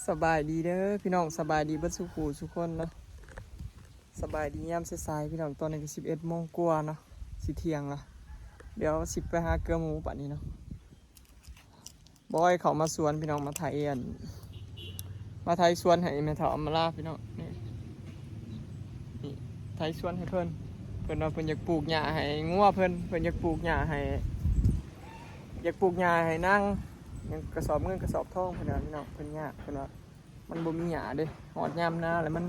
ສະບາຍດີເດີພີ່ນ້ອງ ສະບາຍດີເບິດສູ່ຜູ້ສູ່ຄົນເນາະ. ສະບາຍດີຍາມສາຍໆ ພີ່ນ້ອງ. ຕອນນີ້ກໍສິບເອັດໂມງກວ່າເນາະ ຊິທ່ຽງລະ. ດຽວຊິໄປຫາເກືອໝູບາດນີ້ເນາະ. ບອຍເຂົ້າມາສວນພີ່ນ້ອງ ມາໄຖອັນ ມາໄຖສວນໃຫ້ແມ່ເຖົ້າອຳມາລາພີ່ນ້ອງ. ນີ້ ນີ້ໄຖສວນໃຫ້ເພິ່ນ ເພິ່ນວ່າເພິ່ນຢາກປູກຫຍ້າໃຫ້ງົວເພິ່ນ ເພິ່ນຢາກປູກຫຍ້າໃຫ້ ຢາກປູກຫຍ້າໃຫ້ນາງ ຫຍັງກະສອບເງິນກະສອບທອງເພິ່ນວ່າພີ່ນ້ອງ. ເພິ່ນຍາກ ເພິ່ນວ່າມັນບໍ່ມີຫຍ້າເດ້ ຮອດຍາມນາແລ້ວມັນ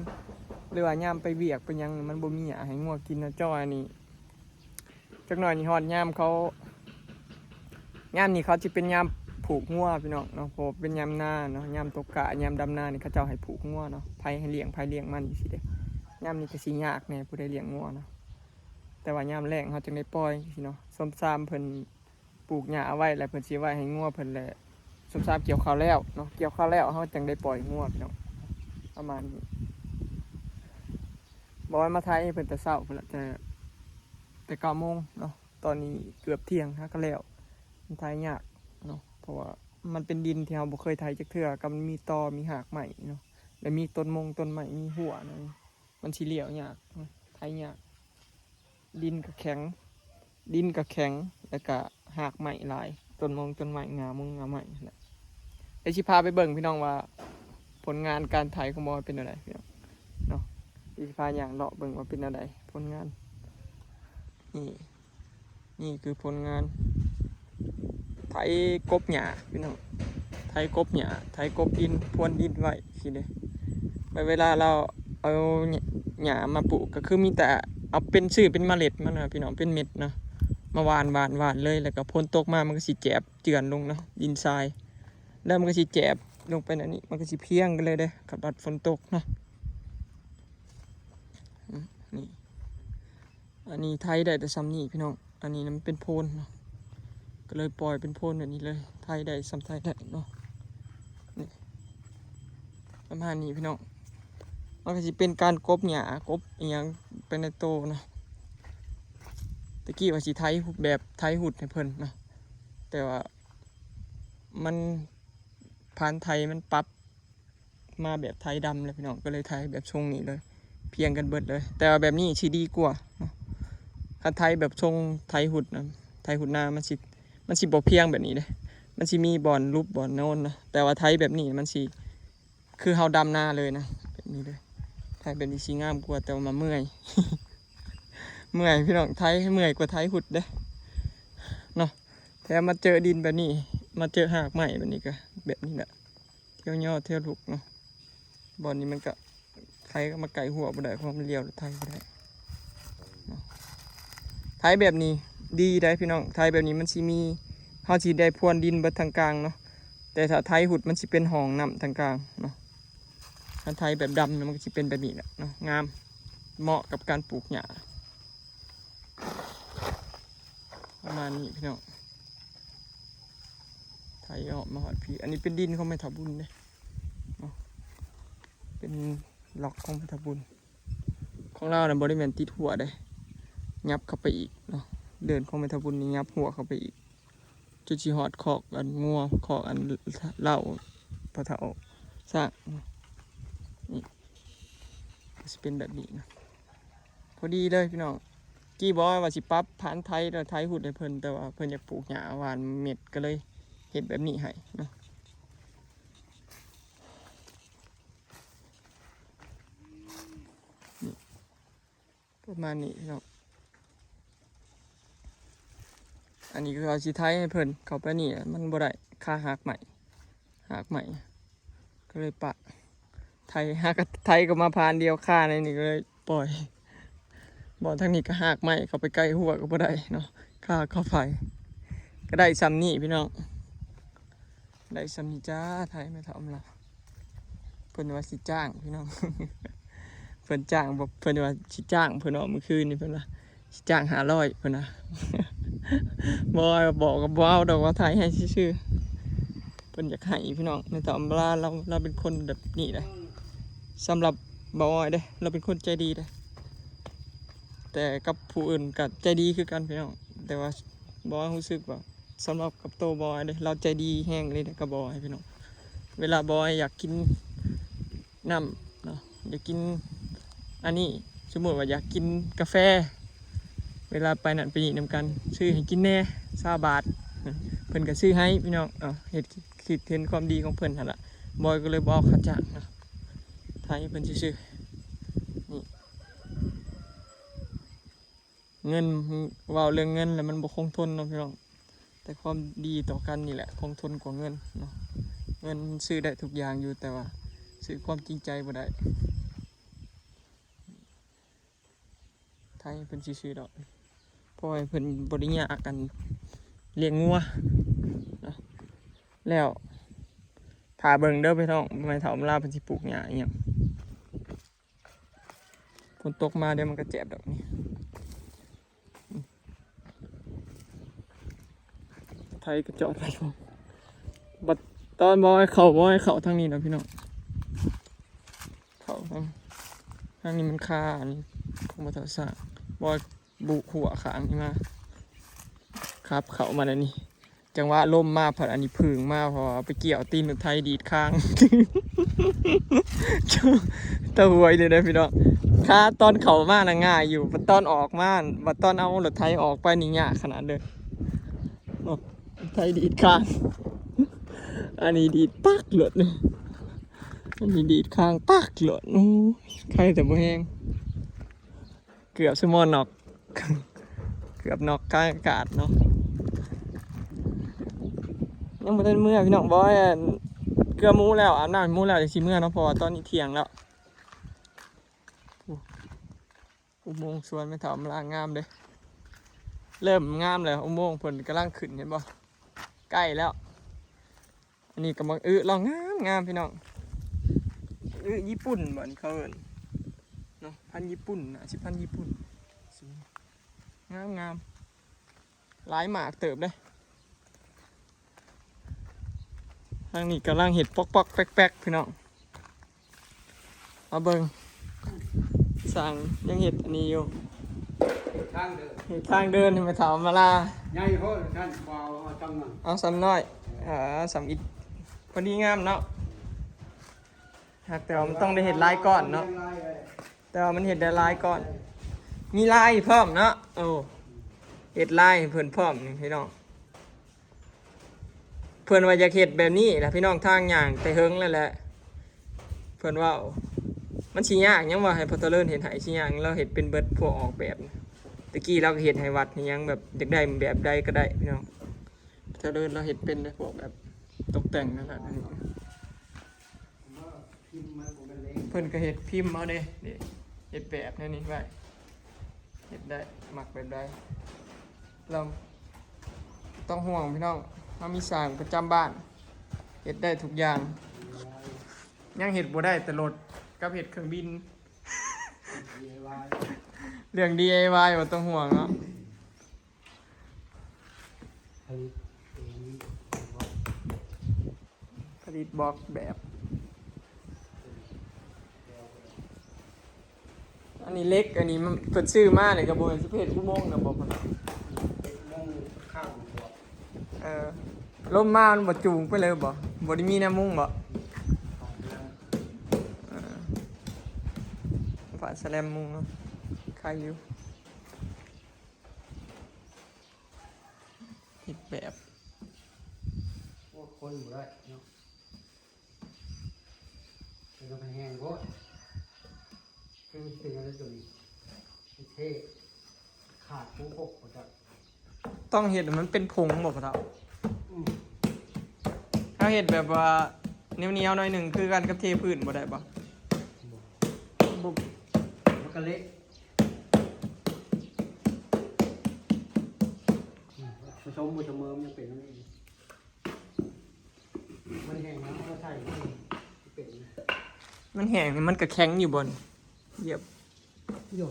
ຫຼືວ່າຍາມໄປວຽກໄປຫຍັງມັນບໍ່ມີຫຍ້າໃຫ້ງົວກິນນະ. ຈ້ອຍນີ້ ຈັກໜ້ອຍນີ້ຮອດຍາມເຂົາ ຍາມນີ້ເຂົາຊິເປັນຍາມຜູກງົວພີ່ນ້ອງເນາະ ເພາະເປັນຍາມນາເນາະ. ຍາມຕົກກ້າຍາມດຳນານີ້ເຂົາເຈົ້າໃຫ້ຜູກງົວເນາະ ໃຜໃຫ້ລ້ຽງໃຜລ້ຽງມັນຈັ່ງຊີ້ເດ້. ຍາມນີ້ກໍຊິຍາກແດ່ຜູ້ໃດລ້ຽງງົວເນາະ ແຕ່ວ່າຍາມແລ້ງເຮົາຈຶ່ງໄດ້ປ່ອຍຈັ່ງຊີ້ເນາະ. ສົມຊາມເພິ່ນ ປູກຫຍ້າເອົາໄວ້ ແລ້ວເພິ່ນຊິໄວ້ໃຫ້ງົວເພິ່ນ ແລ້ວສົມຊາມກ່ຽວເຂົ້າແລ້ວເນາະ ກ່ຽວເຂົ້າແລ້ວເຮົາຈັ່ງໄດ້ປ່ອຍງົວພີ່ນ້ອງ ປະມານນີ້. ບອຍມາໄຖເພິ່ນແຕ່ເຊົ້າພຸ້ນລະ ແຕ່ ແຕ່ເກົ້າໂມງເນາະ ຕອນນີ້ເກືອບທ່ຽງຫາກໍແລ້ວ. ມັນໄຖຍາກເນາະ ເພາະວ່າມັນເປັນດິນທີ່ເຮົາບໍ່ເຄີຍໄຖຈັກເທື່ອ ກໍມັນມີຕໍມີຮາກໄມ້ເນາະ ແລ້ວມີຕົ້ນມົງຕົ້ນໄມ້ ມີຮົ້ວເນາະ ມັນຊິລ້ຽວຍາກ ໄຖຍາກ. ດິນກໍແຂງ ດິນກໍແຂງ ແລ້ວກໍຮາກໄມ້ຫຼາຍ ຕົ້ນມົງຕົ້ນໄມ້ ງ່າມົງງ່າໄມ້ຫັ້ນແຫຼະ. ດຽວຊິພາໄປເບິ່ງພີ່ນ້ອງວ່າ ຜົນງານການໄຖຂອງບອຍເປັນແນວໃດພີ່ນ້ອງເນາະ. ດຽວຊິພາຍ່າງເລາະເບິ່ງວ່າເປັນແນວໃດຜົນງານ. ນີ້ ນີ້ຄືຜົນງານ ໄຖກົບຫຍ້າພີ່ນ້ອງ ໄຖກົບຫຍ້າ ໄຖກົບດິນ ພວນດິນໄວ້ຊີ້ເດ້. ແລ້ວເວລາລາວເອົາຫຍ້າມາປູກ ກໍຄືມີແຕ່ເອົາເປັນ ຊື້ເປັນເມລັດມັນນະພີ່ນ້ອງ ເປັນເມັດເນາະ ມາຫວ່ານ ຫວ່ານ ຫວ່ານເລີຍ. ແລ້ວກໍຝົນຕົກມາມັນກໍຊິແຈບເຈື່ອນລົງເນາະ ດິນຊາຍ ແລ້ວມັນກໍຊິແຈບລົງໄປແນວນີ້ ມັນກໍຊິພຽງກັນເລີຍເດ້ ຄັນບາດຝົນຕົກເນາະ. ອືມ ນີ້ ອັນນີ້ໄຖໄດ້ແຕ່ຊ່ຳນີ້ພີ່ນ້ອງ ອັນນີ້ນະມັນເປັນໂພນເນາະ ກໍເລີຍປ່ອຍເປັນໂພນແບບນີ້ເລີຍ ໄຖໄດ້ຊ່ຳໄຖໄດ້ເນາະ. ນີ້ ປະມານນີ້ພີ່ນ້ອງ ມັນກໍຊິເປັນການກົບຫຍ້າ ກົບອີ່ຫຍັງໄປໃນໂຕເນາະ. ແຕ່ກີ້ວ່າຊິໄຖແບບໄຖຫຸດໃຫ້ເພິ່ນເນາະ ແຕ່ວ່າມັນ ພານໄຖມັນປັບ ມາແບບໄຖດຳແລ້ວພີ່ນ້ອງ ກໍເລີຍໄຖແບບຊົງນີ້ເລີຍ ພຽງກັນເບິດເລີຍ. ແຕ່ວ່າແບບນີ້ຊິດີກວ່າເນາະ ຄັນໄຖແບບຊົງໄຖຫຸດນະ ໄຖຫຸດນາ ມັນຊິ ມັນຊິບໍ່ພຽງແບບນີ້ເດ້ ມັນຊິມີບ່ອນຫຼຸບບ່ອນໂນນນະ. ແຕ່ວ່າໄຖແບບນີ້ມັນຊິຄືເຮົາດຳນາເລີຍນະ ແບບນີ້ເລີຍ. ໄຖແບບນີ້ຊິງາມກວ່າ ແຕ່ວ່າມັນເມື່ອຍ ເມື່ອຍພີ່ນ້ອງ ໄຖເມື່ອຍກວ່າໄຖຫຸດເດ້ເນາະ. ແຖມມາເຈີດິນແບບນີ້ ມາເຈີຮາກໄມ້ແບບນີ້ ກໍແບບນີ້ແຫຼະ ແຖວຍໍແຖວລຸກເນາະ. ບ່ອນນີ້ມັນກະ ໄຖກໍມາໃກ້ຮົ້ວບໍ່ໄດ້ ເພາະມັນລ້ຽວໄຖບໍ່ໄດ້ເນາະ. ໄຖແບບນີ້ດີໄດ໋ພີ່ນ້ອງ ໄຖແບບນີ້ມັນຊິມີ ເຮົາຊິໄດ້ພວນດິນເບິດທາງກາງເນາະ. ແຕ່ຖ້າໄຖຫຸດມັນຊິເປັນຮ່ອງນ້ຳທາງກາງເນາະ. ຄັນໄຖແບບດຳນະ ມັນກໍຊິເປັນແບບນີ້ແຫຼະເນາະ ງາມ ເໝາະກັບການປູກຫຍ້າ ປະມານນີ້ພີ່ນ້ອງ. ໄຖອອກມາຮອດພີ້ ອັນນີ້ເປັນດິນຂອງແມ່ເຖົ້າບຸນເດ້ເນາະ ເປັນລັອກຂອງແມ່ເຖົ້າບຸນ. ຂອງລາວນະບໍ່ໄດ້ແມ່ນຕິດຮົ້ວເດ້ ຫຍັບເຂົ້າໄປອີກເນາະ. ເດີ່ນຂອງແມ່ເຖົ້າບຸນນີ້ຫຍັບຮົ້ວເຂົ້າໄປອີກ ຈົນຊິຮອດຄອກອັນງົວ ຄອກອັນເລົ້າພໍ່ເຖົ້າຊ້າງເນາະ. ນີ້ ກໍຊິເປັນແບບນີ້ນະ ພໍດີເລີຍພີ່ນ້ອງ. ກີ້ບອກວ່າຊິປັບພານໄຖ ແລ້ວໄຖຫຸດໃຫ້ເພິ່ນ ແຕ່ວ່າເພິ່ນຢາກປູກຫຍ້າຫວ່ານເມັດ ກໍເລີຍເຮັດແບບນີ້ໃຫ້ເນາະ. ນີ້ ປະມານນີ້ເນາະ. ອັນນີ້ກໍວ່າຊິໄຖໃຫ້ເພິ່ນ ເຂົ້າໄປນີ້ມັນບໍ່ໄດ້ ຄາຮາກໄມ້ ຮາກໄມ້ ກໍເລີຍປະ ໄຖ ຫາກະໄຖກໍມາຜ່ານດຽວ ຄາໃນນີ້ກໍເລີຍປ່ອຍ. ບ່ອນທາງນີ້ກໍຮາກໄມ້ ເຂົ້າໄປໃກ້ຮົ້ວກໍບໍ່ໄດ້ເນາະ ຄາເຂົ້າໄປ. ກໍໄດ້ຊ່ຳນີ້ພີ່ນ້ອງ ໄດ້ຊ່ຳນີ້ຈ້າ ໄຖແມ່ເຖົ້າອຳລາ. ເພິ່ນວ່າຊິຈ້າງພີ່ນ້ອງ ເພິ່ນຈ້າງບໍ່ ເພິ່ນວ່າຊິຈ້າງ ເພິ່ນອອກມື້ຄືນນີ້ ເພິ່ນວ່າຊິຈ້າງຫ້າຮ້ອຍ ເພິ່ນວ່າ. ບໍ່ ບອກກໍບໍ່ເອົາດອກ ວ່າຖ່າຍໃຫ້ຊື່ໆ. ເພິ່ນຢາກໃຫ້ພີ່ນ້ອງ ແມ່ເຖົ້າອຳລາ ລາວ ລາວເປັນຄົນແບບນີ້ເດ້. ສຳລັບບ່າວອ້ອຍເດ້ ລາວເປັນຄົນໃຈດີເດ້ ແຕ່ກັບຜູ້ອື່ນກໍໃຈດີຄືກັນພີ່ນ້ອງ. ແຕ່ວ່າບ່າວອ້ອຍຮູ້ສຶກວ່າ ສຳລັບກັບໂຕບ່າວອ້ອຍເດ້ ລາວໃຈດີແຮງເລີຍເດ້ກັບບ່າວອ້ອຍພີ່ນ້ອງ. ເວລາບ່າວອ້ອຍຢາກກິນ ນ້ຳເນາະ ຢາກກິນອັນນີ້ ສົມມຸດວ່າຢາກກິນກາແຟ ເວລາໄປນັ້ນໄປນີ້ນຳກັນ ຊື້ໃຫ້ກິນແດ່ ຊາວບາດ ເພິ່ນກໍຊື້ໃຫ້ພີ່ນ້ອງເນາະ ເຮັດ ຄິດເຫັນຄວາມດີຂອງເພິ່ນຫັ້ນລະ ບອຍກໍເລີຍບໍ່ເອົາຄ່າຈ້າງເນາະ ໄທເພິ່ນຊື່ໆ ນີ້. ເງິນ ເວົ້າເລື່ອງເງິນແລ້ວມັນບໍ່ຄົງທົນເນາະພີ່ນ້ອງ ແຕ່ຄວາມດີຕໍ່ກັນນີ້ແຫຼະຄົງທົນກວ່າເງິນເນາະ ເງິນມັນຊື້ໄດ້ທຸກຢ່າງຢູ່ ແຕ່ວ່າຊື້ຄວາມຈິງໃຈບໍ່ໄດ້ ໄທເພິ່ນຊື່ໆດອກ ເພາະວ່າເພິ່ນບໍ່ໄດ້ຍາກອັນລ້ຽງງົວເນາະ ແລ້ວຖ້າເບິ່ງເດີພີ່ນ້ອງ ແມ່ເຖົ້າອຳລາເພິ່ນຊິປູກຫຍ້າອີ່ຫຍັງ. ຝົນຕົກມາດຽວມັນກໍແຈບດອກນີ້ ໄຖກໍຈອດໄປ ບັດຕອນບໍ່ໃຫ້ເຂົ້າ ບໍ່ໃຫ້ເຂົ້າທາງນີ້ນະພີ່ນ້ອງ ເຂົ້າທາງ ທາງນີ້ມັນຄາອັນນີ້ຂອງບໍ່ເທົ່າສ້າງ ບໍ່ໃຫ້ບຸຂົວຂ້າງນີ້ມາ ຂັບເຂົ້າມາແນວນີ້. ຈັງຫວະລົມມາພັດອັນນີ້ຜຶ່ງມາ ເພາະວ່າໄປກ່ຽວຕີນລົດໄຖດີດຄາງ ຕາຫວຍເລີຍເດີພີ່ນ້ອງ ຄາຕອນເຂົ້າມານະງ່າຍຢູ່ ບັດຕອນອອກມາ ບັດຕອນເອົາລົດໄຖອອກໄປນີ້ຍາກຂະໜາດເດີ ໂອ້ ໄຖດີດຄາງ ອັນນີ້ດີດປັກໂລດ ອັນນີ້ດີດຄາງປັກໂລດ ໂອ້ຍ ໄຄແຕ່ບໍ່ແຮງ. ເກືອບສະໝໍນອກ ເກືອບນອກກາງອາກາດເນາະ ຍັງບໍ່ທັນເມືອພີ່ນ້ອງ ບອຍ ອັນ ເກືອໝູແລ້ວ ອາບນ້ຳໝູແລ້ວ ຈັ່ງຊິເມືອເນາະ ເພາະວ່າຕອນນີ້ທ່ຽງແລ້ວ ອຸ ອຸໂມງສວນແມ່ເຖົ້າອຳລາງາມເດ້ ເລີ່ມງາມແລ້ວ ອຸໂມງເພິ່ນກຳລັງຂຶ້ນ ເຫັນບໍ່ ໃກ້ແລ້ວ. ອັນນີ້ກໍໝາກອຶລາວງາມໆ ພີ່ນ້ອງ ອຶຍີ່ປຸ່ນບໍ່ ອັນເຂົາເອີ້ນເນາະ ພັນຍີ່ປຸ່ນ ໜ້າຊິພັນຍີ່ປຸ່ນ ງາມໆ ຫຼາຍໝາກເຕີບເດ້ ທາງນີ້ກຳລັງເຮັດປອກໆແປັກໆ ພີ່ນ້ອງ. ມາເບິ່ງ ຊ່າງຍັງເຮັດອັນນີ້ຢູ່ ທາງເດີນ ເຮັດທາງເດີນໃຫ້ແມ່ເຖົ້າອຳມາລາ ໃຫຍ່ໂພດ ທ່ານບໍ່ເອົາ ເອົາຊ່ຳນັ້ນ ເອົາຊ່ຳນ້ອຍ ເອີ ຊ່ຳອິດ ພໍດີງາມເນາະ ຫາກແຕ່ວ່າມັນຕ້ອງໄດ້ເຮັດຫຼາຍກ້ອນເນາະ ແຕ່ວ່າມັນເຮັດໄດ້ຫຼາຍກ້ອນ ມີລາຍພ້ອມເນາະ ໂອ້ ເຮັດລາຍໃຫ້ເພິ່ນພ້ອມນີ້ພີ່ນ້ອງ. ເພິ່ນວ່າຢາກເຮັດແບບນີ້ລະພີ່ນ້ອງ ທາງຍ່າງແຕ່ເຫິງແລ້ວແຫຼະ ເພິ່ນເວົ້າ ມັນຊິຍາກຫຍັງວ່າໃຫ້ພໍ່ເຖົ້າເລີນເຮັດໃຫ້ ຊິຍາກ ລາວເຮັດເປັນເບິດ ພວກອອກແບບ ແຕ່ກີ້ລາວກໍເຮັດໃຫ້ວັດໃຫ້ຫຍັງ ແບບຢາກໄດ້ແບບໃດກໍໄດ້ພີ່ນ້ອງ ພໍ່ເຖົ້າເລີນລາວເຮັດເປັນເດ້ ພວກແບບຕົກແຕ່ງນັ້ນນະ ອັນນີ້ ເພິ່ນກໍເຮັດພິມເອົາເດ້ ນີ້ ເຮັດແບບແນວນີ້ໄວ້ ເຮັດໄດ້ ມັກແບບໃດ ລອງ ບໍ່ຕ້ອງຫ່ວງພີ່ນ້ອງ ເຮົາມີຊ່າງປະຈຳບ້ານ ເຮັດໄດ້ທຸກຢ່າງ ຍັງເຮັດບໍ່ໄດ້ແຕ່ລົດກັບເຮັດເຄື່ອງບິນ ດີໄອວາຍ ເລື່ອງດີໄອວາຍບໍ່ຕ້ອງຫ່ວງເນາະ. ຜະລິດເອງ ຜະລິດບລັອກແບບ ອັນນີ້ເຫຼັກ ອັນນີ້ມັນ ເພິ່ນຊື້ມານີ້ກໍບໍ່ແມ່ນຊິເຮັດອຸໂມງນະບໍ່ ເຮັດອຸໂມງຂ້າງບວກ ເອີ ລົມມາມັນບໍ່ຈູງໄປເລີຍບໍ່ ບໍ່ໄດ້ມີແນວມຸງບໍ່ ເອີ ຝາສະແລມມຸງເນາະ ໄຄຢູ່. ເຮັດແບບ ໂອ້ ຄົນບໍ່ໄດ້ເນາະ ເປັນກຳແພງໂພດ ຄືເປັນອະໄລຕົວນີ້ ເທ່ ຂາດຜູ້ຄົບບໍ່ຈັກ ຕ້ອງເຮັດໃຫ້ມັນເປັນຜົງບໍ່ພໍ່ເຖົ້າ? ອືມ ຖ້າເຮັດແບບວ່າໜຽວໆໜ້ອຍໜຶ່ງ ຄືກັນກັບເທພື້ນບໍ່ໄດ້ບໍ່? ບໍ່ ບໍ່ ມັນກໍເລະ. ອືມ ປະສົມບໍ່ສະເໝີ ມັນຍັງເປັນອັນນີ້ ມັນແຫ້ງແລ້ວເອົາມາໃສ່ ມັນເປັນ ມັນແຫ້ງນີ້ມັນກະແຂງຢູ່ບໍ່ນີ້? ຢຽບ ໂຍ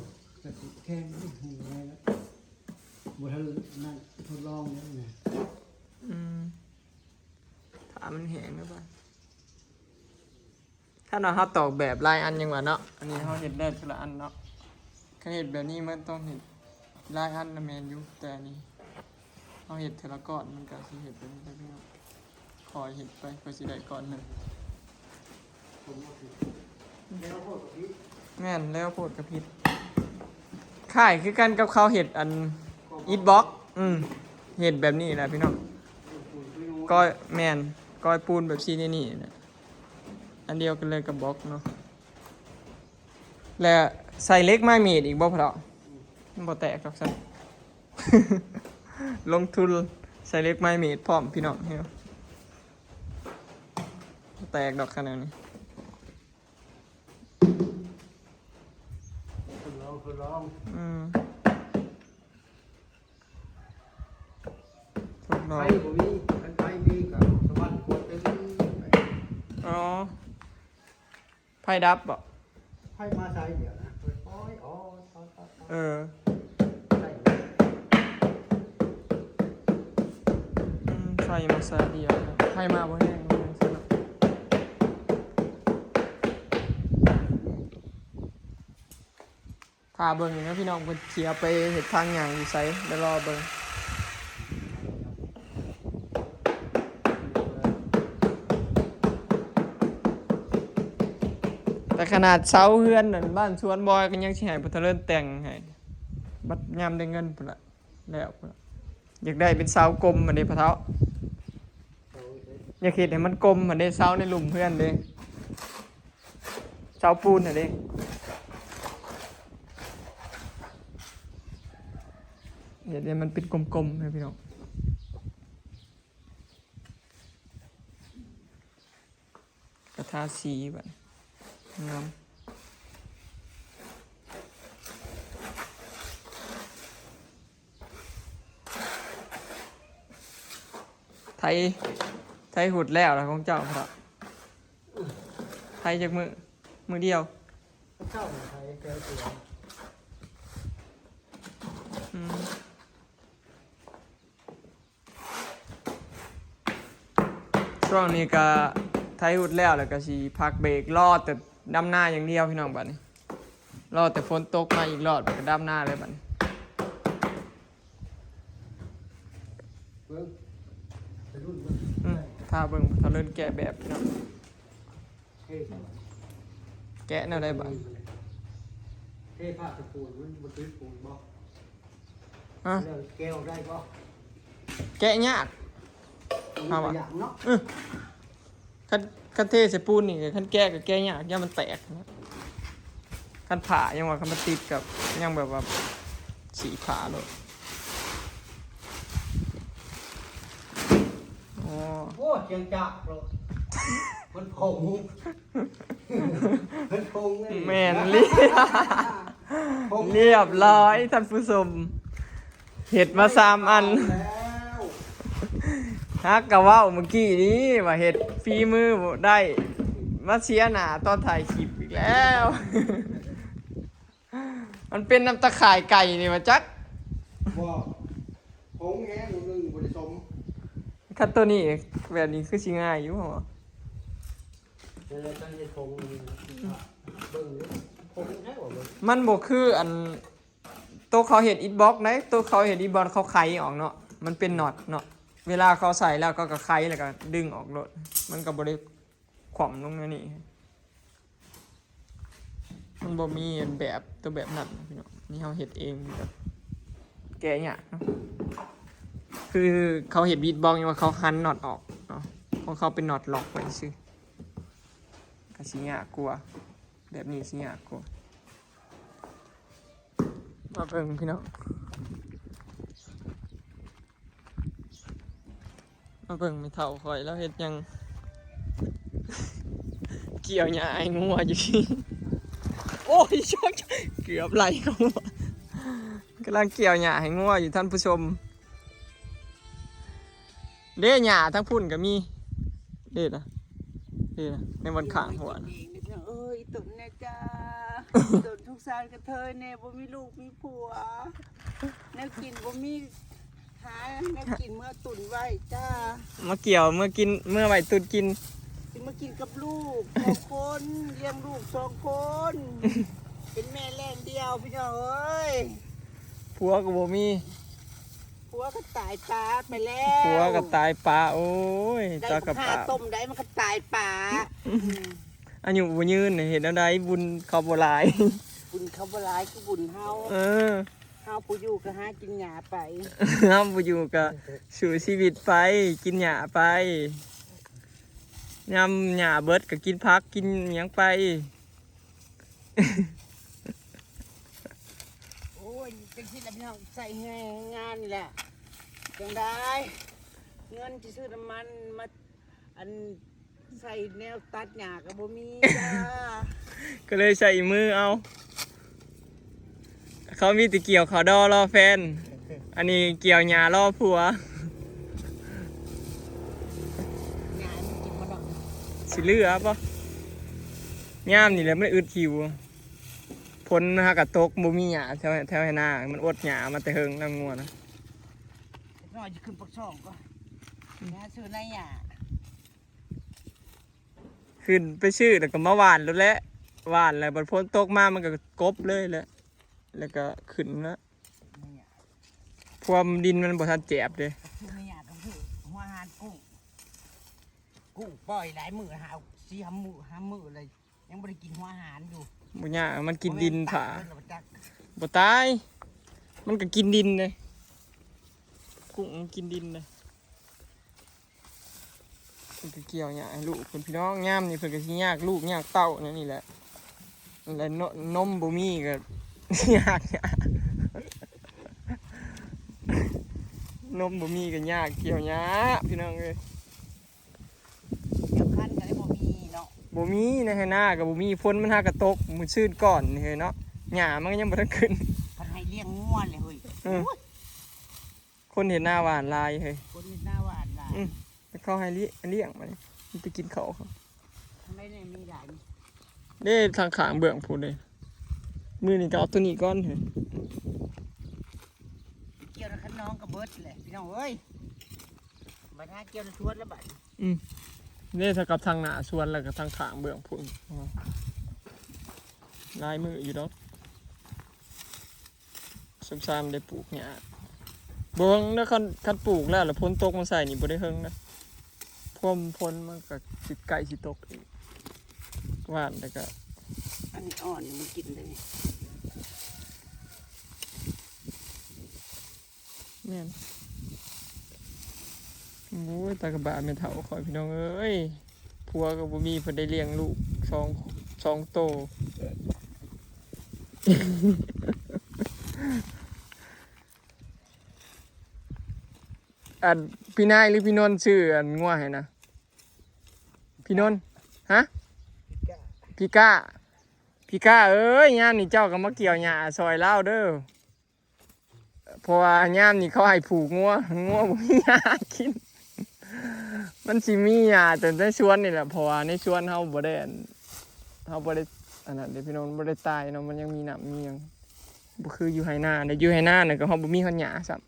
ກະແຂງຢູ່ ແຫ້ງແລ້ວ ບໍ່ທັນນັ້ນ ທົດລອງແລ້ວນະ ອືມ ຖ້າມັນແຫ້ງແລ້ວບາດ ຖ້າເນາະ ເຮົາຕອກແບບຫຼາຍອັນຍັງວ່າເນາະ ອັນນີ້ເຮົາເຮັດໄດ້ເທື່ອລະອັນເນາະ ຄັນເຮັດແບບນີ້ມັນຕ້ອງເຮັດຫຼາຍອັນນະ ແມ່ນຢູ່ ແຕ່ອັນນີ້ເຮົາເຮັດເທື່ອລະກ້ອນ ມັນກະຊິເຮັດແບບນີ້ໄດ້ ພີ່ນ້ອງ ຄ່ອຍເຮັດໄປ ເພື່ອຊິໄດ້ກ້ອນໜຶ່ງ ສົມມຸດ ແມ່ນແລ້ວ ໂພດກໍຜິດ. ຄ້າຍຄືກັນກັບເຂົາເຮັດອັນອິດບລັອກ ອືມ ເຮັດແບບນີ້ແຫຼະພີ່ນ້ອງ ກ້ອຍ ແມ່ນ ກ້ອຍປູນແບບຊີ້ ນີ້ ນີ້ແຫຼະ ອັນດຽວກັນເລີຍກັບບລັອກເນາະ. ແລ້ວໃສ່ເຫຼັກໄມ້ມີດອີກບໍ່ພໍ່ເຖົ້າ? ມັນບໍ່ແຕກດອກຊັ້ນ ລົງທຶນໃສ່ເຫຼັກໄມ້ມີດພ້ອມພີ່ນ້ອງ ບໍ່ແຕກດອກຂະໜາດນີ້. ທົດລອງ ທົດລອງ ອືມ ທົດລອງ. ໄຟບໍ່ມີ ຄັນໄຟມີກໍສະຫວັນກວດຕື່ມໄປ. ອໍ ໄຟດັບບໍ? ໄຟມາສາຍດຽວນະ ໂອ້ຍ ອໍ ເອີ ອືມ ໄຟມາສາຍດຽວ ໄຟມາບໍ່ແຮງ ບໍ່ແຮງຊັ້ນເນາະ. ຖ້າເບິ່ງຢູ່ເນາະພີ່ນ້ອງ ເພິ່ນຊິເອົາໄປເຮັດທາງຍ່າງຢູ່ໃສ ດຽວລໍເບິ່ງ. ແຕ່ຂະໜາດເສົາເຮືອນນັ້ນ ບ້ານສວນບອຍກໍຍັງຊິໃຫ້ພໍ່ເຖົ້າເລີນແຕ່ງໃຫ້ ບັດຍາມໄດ້ເງິນພຸ້ນລະ ແລ້ວພຸ້ນລະ. ຢາກໄດ້ເປັນເສົາກົມຫັ້ນເດ້ພໍ່ເຖົ້າ ຢາກເຮັດໃຫ້ມັນກົມຫັ້ນເດ້ ເສົາໃນລຸ່ມເຮືອນເດ້ ເສົາປູນຫັ້ນເດ້ ເຮັດໃຫ້ມັນເປັນກົມໆ ໃຫ້ພີ່ນ້ອງ ກະທາສີບັດນີ້ ງາມ. ໄຖ ໄຖຫຸດແລ້ວລະຂອງເຈົ້າ ໄຖຈັກມື້? ມື້ດຽວ ເຈົ້າໄຖແຕ່ຕົວ ອືມ. ຊ່ວງນີ້ກະໄຖຫຸດແລ້ວ ແລ້ວກະຊິພັກເບຣກ ລໍແຕ່ດຳນາຢ່າງດຽວພີ່ນ້ອງ ບາດນີ້ ລໍແຕ່ຝົນຕົກມາອີກລອບ ແລ້ວກະດຳນາເລີຍບາດນີ້. ເບິ່ງ ໄປລຸ້ນເບິ່ງ ອືມ ຖ້າເບິ່ງ ຖ້າເລີນແກະແບບພີ່ນ້ອງ ເທ ແກະແນວໃດບາດ? ເທຜ້າຕະປູນ ມັນບໍ່ຕິດປູນບໍ່? ຮະ? ແລ້ວແກະອອກໄດ້ບໍ່? ແກະຍາກ ມັນກໍຍາກເນາະ ເອີ ຄັນ ຄັນເທໃສ່ປູນນີ້ ຄັນແກະກໍແກະຍາກ ຢ້ານມັນແຕກ. ຄັນຜ້າຍັງວ່າ ຄັນມັນຕິດກໍຍັງແບບວ່າສີ້ຜ້າໂລດ. ໂອ້ ໂອ້ ສຽງຈາກໂລດ ມັນຜົງ ມັນຜົງເລີຍ ແມ່ນເລີຍ ຜົງ ລຽບຮ້ອຍທ່ານຜູ້ຊົມ. ເຮັດມາສາມອັນ ແລ້ວ ຮັກກະເວົ້າມື້ກີ້ນີ້ວ່າເຮັດຝີມືບໍ່ໄດ້ ມາເສຍໜ້າຕອນຖ່າຍຄລິບອີກແລ້ວ. ມັນເປັນນຳຕາຂ່າຍໄກ່ນີ້ຫວາຈັກ ບໍ່ ຜົງແຮງໜ້ອຍໜຶ່ງ ບໍ່ໄດ້ສົມ. ຄັນໂຕນີ້ແບບນີ້ຄືຊິງ່າຍຢູ່ ເອີ ແຕ່ລະການເຮັດຜົງນີ້ ອືມ ເບິ່ງຢູ່ ຜົງແທ້ບໍ່ເບິ່ງ ມັນບໍ່ຄືອັນ ໂຕເຂົາເຮັດອິດບລັອກໃດ ໂຕເຂົາເຮັດອິດບລັອກເຂົາໄຂອອກເນາະ ມັນເປັນນັອດເນາະ ເວລາເຂົາໃສ່ແລ້ວເຂົາກໍໄຂ ແລ້ວກໍດຶງອອກໂລດ ມັນກໍບໍ່ໄດ້ຂວ້ຳລົງແນວນີ້. ມັນບໍ່ມີແບບ ໂຕແບບນັ້ນພີ່ນ້ອງ ນີ້ເຮົາເຮັດເອງ ແກະຍາກເນາະ ຄືເຂົາເຮັດອິດບລັອກ ຍັງວ່າເຂົາຫັນນັອດອອກເນາະ ຂອງເຂົາເປັນນັອດລັອກໄວ້ຊື່ ກໍຊິຍາກກວ່າ ແບບນີ້ຊິຍາກກວ່າ. ມາເບິ່ງພີ່ນ້ອງ ມາເບິ່ງແມ່ເຖົ້າຂ້ອຍ ລາວເຮັດຫຍັງ ກ່ຽວຫຍ້າໃຫ້ງົວຢູ່ ໂອ້ຍ ເກືອບໄຫຼເຂົ້າຫົວ ກຳລັງກ່ຽວຫຍ້າໃຫ້ງົວຢູ່ທ່ານຜູ້ຊົມ. ເດ້ ຫຍ້າທາງພຸ້ນກໍມີ ເດ້ນະ ເດ້ນະ ໃນບ່ອນຂ້າງຫົວນະ ເອີຍ ອີ່ຕົນແນ່ຈ້າ ຕົນສົງສານກະເທີຍແນ່ ບໍ່ມີລູກມີຜົວ ແນວກິນບໍ່ມີ ຫາແນວກິນເມືອຕຸນໄວ້ຈ້າ ມາກ່ຽວເມືອກິນ ເມືອໄວ້ຕຸນກິນ ຊິມາກິນກັບລູກສອງຄົນ ລ້ຽງລູກສອງຄົນ ເປັນແມ່ແລ້ງດຽວ ພີ່ນ້ອງເອີຍ ຜົວກໍບໍ່ມີ. ຜົວກໍຕາຍປາໄປແລ້ວ ຜົວກໍຕາຍປາ ໂອ້ຍ ໄດ້ ເຈົ້າກໍ ບັກຫ່າ ປາ ຕົ້ມໄດ້ ມັນກໍຕາຍປາ ອືມ ອືມ ອາຍຸບໍ່ຍືນ ເຮັດແນວໃດ ບຸນເຂົາບໍ່ຫຼາຍ. ບຸນເຂົາບໍ່ຫຼາຍຄືບຸນເຮົາ. ເອີ ເຮົາຜູ້ຢູ່ກໍຫາກິນຫຍ້າໄປ ເຮົາຜູ້ຢູ່ກໍສູ້ຊີວິດໄປ ກິນຫຍ້າໄປ ຍາມຫຍ້າເບິດກໍກິນຜັກກິນຫຍັງໄປ. ໂອ້ຍ ຈັ່ງຊີ້ລະພີ່ນ້ອງ ໃຊ້ແຮງງານນີ້ແຫຼະ ຈັ່ງໄດ້ເງິນຊິຊື້ນ້ຳມັນມາ ອັນ ໃສ່ແນວຕັດຫຍ້າກໍບໍ່ມີຈ້າ ກໍເລີຍໃຊ້ມືເອົາ. ເຂົາມີແຕ່ກ່ຽວເຂົ້າດໍລໍແຟນ ອັນນີ້ກ່ຽວຫຍ້າລໍຜົວ. ຫຍ້າມັນກິນບໍ່ເນາະ ຊິເຫຼືອບໍ່? ຍາມນີ້ແຫຼະມັນອຶດຫິວ ຝົນຫາກະຕົກ ບໍ່ມີຫຍ້າແຖວ ແຖວໄຮ່ນາ ມັນອົດຫຍ້າມາແຕ່ເຫິງນຳງົວນະ. ເດັກນ້ອຍຊິຂຶ້ນປາກຊ່ອງກ່ອນ ຫາຊື້ໃນຫຍ້າ ຂຶ້ນໄປຊື້ແລ້ວກໍມາຫວ່ານໂລດແຫຼະ ຫວ່ານແລ້ວບັດຝົນຕົກມາມັນກໍກົບເລີຍແຫຼະ ແລ້ວກໍຂຶ້ນນະ ໃນຫຍ້າ ພວມດິນມັນບໍ່ທັນແຈບເດ້. ຄືໃນຫຍ້າກໍຄືຫົວອາຫານກຸ້ງ ກຸ້ງປ່ອຍຫຼາຍມື້ ຫາ ສີ່ຫ້າມື້ ຫ້າມື້ເລີຍ ຍັງບໍ່ໄດ້ກິນຫົວອາຫານຢູ່. ບໍ່ຍາກ ມັນກິນດິນຜາ ບໍ່ຕາຍ ບໍ່ຕາຍ ມັນກໍກິນດິນເດ້ ກຸ້ງມັນກິນດິນເດ້. ເພິ່ນກໍກ່ຽວຫຍ້າໃຫ້ລູກເພິ່ນ ພີ່ນ້ອງ ຍາມນີ້ເພິ່ນກໍຊິຍາກລູກຍາກເຕົ້າແນວນີ້ແຫຼະ ແລ້ວ ນົມບໍ່ມີກໍຍາກ ນົມບໍ່ມີກໍຍາກກ່ຽວຫຍ້າ ພີ່ນ້ອງເອີຍ. ສຳຄັນກໍເລີຍບໍ່ມີເນາະ ບໍ່ມີ ໃນໄຮ່ນາກໍບໍ່ມີ ຝົນມັນຫາກະຕົກມື້ຊືນກ່ອນນີ້ເຮີ້ຍເນາະ ຫຍ້າມັນກໍຍັງບໍ່ທັນຂຶ້ນ ພັດໃຫ້ລ້ຽງງົວເລີຍເຮີ້ຍ. ເອີ ໂອ້ຍ ຄົນເຮັດນາຫວ່ານຫຼາຍເຮີ້ຍ ຄົນເຮັດນາຫວ່ານຫຼາຍ. ອືມ ແລ້ວເຂົາໃຫ້ລ້ຽງ ລ້ຽງມັນ ມັນໄປກິນເຂົ້າເຂົາ ທາງໃດນີ້ມີຫຼາຍນີ້ ເດ້ ທາງຂ້າງເບື້ອງພຸ້ນເດ້. ມື້ນີ້ກໍເອົາຕົວນີ້ກ່ອນເຮີ້ຍ ກ່ຽວນຳຄັນນ້ອງກໍເບິດແຫຼະ ພີ່ນ້ອງເອີຍ ບັດຫາກ່ຽວນຳສວນລະບັດ. ອືມ ເດ້ ເທົ່າກັບທາງໜ້າສວນ ແລ້ວກໍທາງຂ້າງເບື້ອງພຸ້ນ ຫຼາຍມື້ຢູ່ດອກ. ຊຳຊາມໄດ້ປູກຫຍ້າ ບໍ່ເຫິງເດີ ຄັນ ຄັນປູກແລ້ວ ແລ້ວຝົນຕົກມາໃສ່ນີ້ບໍ່ໄດ້ເຫິງເດີ ພວມຝົນມັນກໍຊິໃກ້ຊິຕົກອີກ ຫວ່ານແລ້ວກໍ ອັນນີ້ອ່ອນ ມັນກິນໄດ້ນີ້ ແມ່ນ. ໂອ້ຍ ຕາກະບາແມ່ເຖົ້າຂ້ອຍ ພີ່ນ້ອງເອີຍ ຜົວກໍບໍ່ມີ ເພິ່ນໄດ້ລ້ຽງລູກສອງ ສອງໂຕ. ອັນ ພີ່ນາຍ ຫຼື ພີ່ນົນ ຊື້ອັນງົວໃຫ້ນະ ພີ່ນົນ ຮະ? ພີ່ກ້າ ພີ່ກ້າ ພີ່ກ້າເອີຍ ຍາມນີ້ເຈົ້າກໍມາກ່ຽວຫຍ້າຊ່ອຍລາວເດີ. ເພາະວ່າຍາມນີ້ເຂົາໃຫ້ຜູກງົວ ງົວບໍ່ມີຫຍ້າກິນ ມັນຊິມີຫຍ້າແຕ່ໃນສວນນີ້ແຫຼະ ເພາະວ່າໃນສວນເຮົາບໍ່ໄດ້ ອັນ ເຮົາບໍ່ໄດ້ ອັນນັ້ນເດ້ພີ່ນ້ອງ ບໍ່ໄດ້ຕ່າຍເນາະ ມັນຍັງມີນ້ຳມີຫຍັງ ບໍ່ຄືຢູ່ໄຮ່ນາເດ້ ຢູ່ໄຮ່ນານັ້ນກໍເຮົາບໍ່ມີຮອດຫຍ້າຊ້ຳ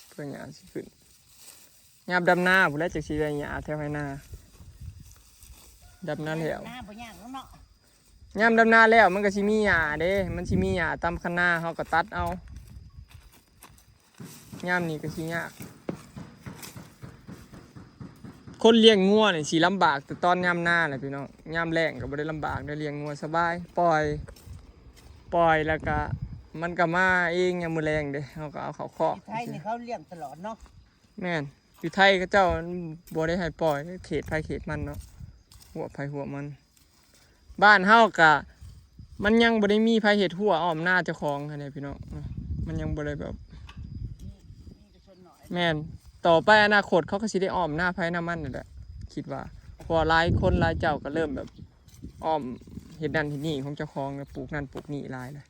ເພື່ອຫຍ້າຊິຂຶ້ນ ຍາມດຳນາພຸ້ນແຫຼະ ຈັ່ງຊິໄດ້ຫຍ້າແຖວໄຮ່ນາ ດຳນາແລ້ວ ນາບໍ່ຍາກແລ້ວເນາະ. ຍາມດຳນາແລ້ວມັນກໍຊິມີຫຍ້າເດ້ ມັນຊິມີຫຍ້າຕາມຄັນນາ ເຮົາກໍຕັດເອົາ ຍາມນີ້ກໍຊິຍາກ. ຄົນລ້ຽງງົວນີ້ຊິລຳບາກແຕ່ຕອນຍາມນາແຫຼະພີ່ນ້ອງ ຍາມແລ້ງກໍບໍ່ໄດ້ລຳບາກເດ້ ລ້ຽງງົວສະບາຍ ປ່ອຍ ປ່ອຍແລ້ວກໍມັນກໍມາເອງຍາມມື້ແລງເດ້ ເຮົາກໍເອົາເຂົ້າຄອກ ໄທນີ້ເຂົາລ້ຽງຕະຫຼອດເນາະ. ແມ່ນ ຢູ່ໄທເຂົາເຈົ້າບໍ່ໄດ້ໃຫ້ປ່ອຍ ເຂດໃຜເຂດມັນເນາະ ຮົ້ວໃຜຮົ້ວມັນ. ບ້ານເຮົາກະ ມັນຍັງບໍ່ໄດ້ມີໃຜເຮັດຮົ້ວອ້ອມນາເຈົ້າຂອງຫັ້ນແຫຼະພີ່ນ້ອງ ມັນຍັງບໍ່ໄດ້ແບບ ແມ່ນ ຕໍ່ໄປອະນາຄົດເຂົາກໍຊິໄດ້ອ້ອມນາໃຜນາມັນນັ້ນແຫຼະ ຄິດວ່າ ເພາະວ່າຫຼາຍຄົນຫຼາຍເຈົ້າກໍເລີ່ມແບບອ້ອມເຮັດນັ້ນເຮັດນີ້ຂອງເຈົ້າຂອງ ແລ້ວປູກນັ້ນປູກນີ້ຫຼາຍແລ້ວ.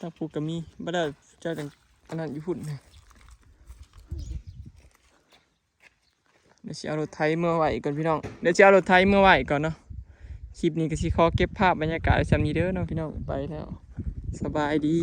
ທາງພຸ້ນກໍມີ ບໍ່ໄດ້ ເຈົ້າຈັ່ງອັນນັ້ນຢູ່ພຸ້ນ. ດຽວຊິເອົາລົດໄຖເມືອໄວ້ກ່ອນພີ່ນ້ອງ ດຽວຊິເອົາລົດໄຖເມືອໄວ້ກ່ອນເນາະ. ຄລິບນີ້ກໍຊິຂໍເກັບພາບບັນຍາກາດໄວ້ສ່ຳນີ້ເດີເນາະພີ່ນ້ອງ ໄປແລ້ວ ສະບາຍດີ.